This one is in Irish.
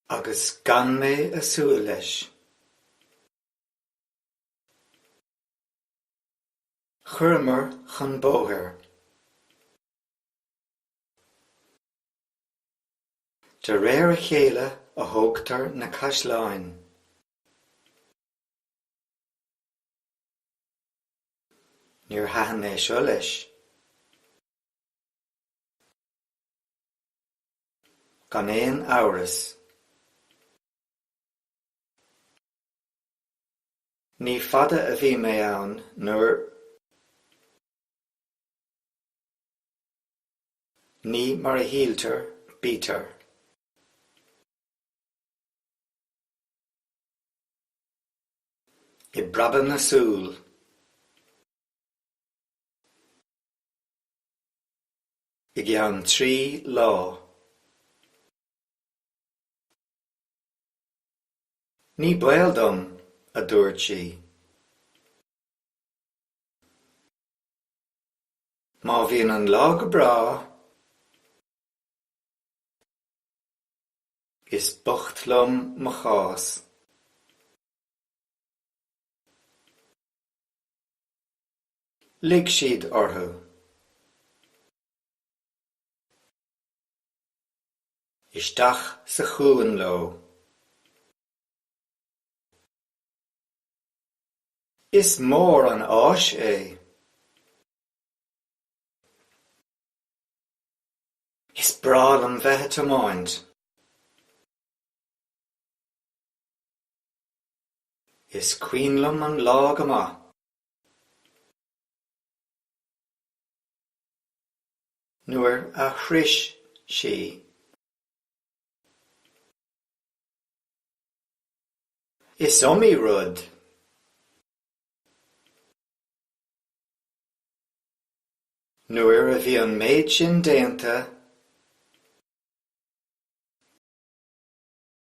Agus gan mé ag súil leis. Chuireamar chun bóthair. De réir a chéile a thógtar na caisleáin. Níor thaitin é seo leis. Gan aon amhras. Ní fada a bhí mé ann nuair. Ní mar a shíltear, bítear. I bpreabadh na súl. I gceann trí lá. Ní baol dom, a dúirt sí. Má bhíonn an lá go breá, is bocht liom mo chás. Lig siad orthu. Isteach sa chuan leo. Is mór an áis é. Is breá liom bheith ag tiomáint. Is cuimhin liom an lá go maith. Nuair a shroich sí. Is iomaí rud. Nuair a bhí an méid sin déanta.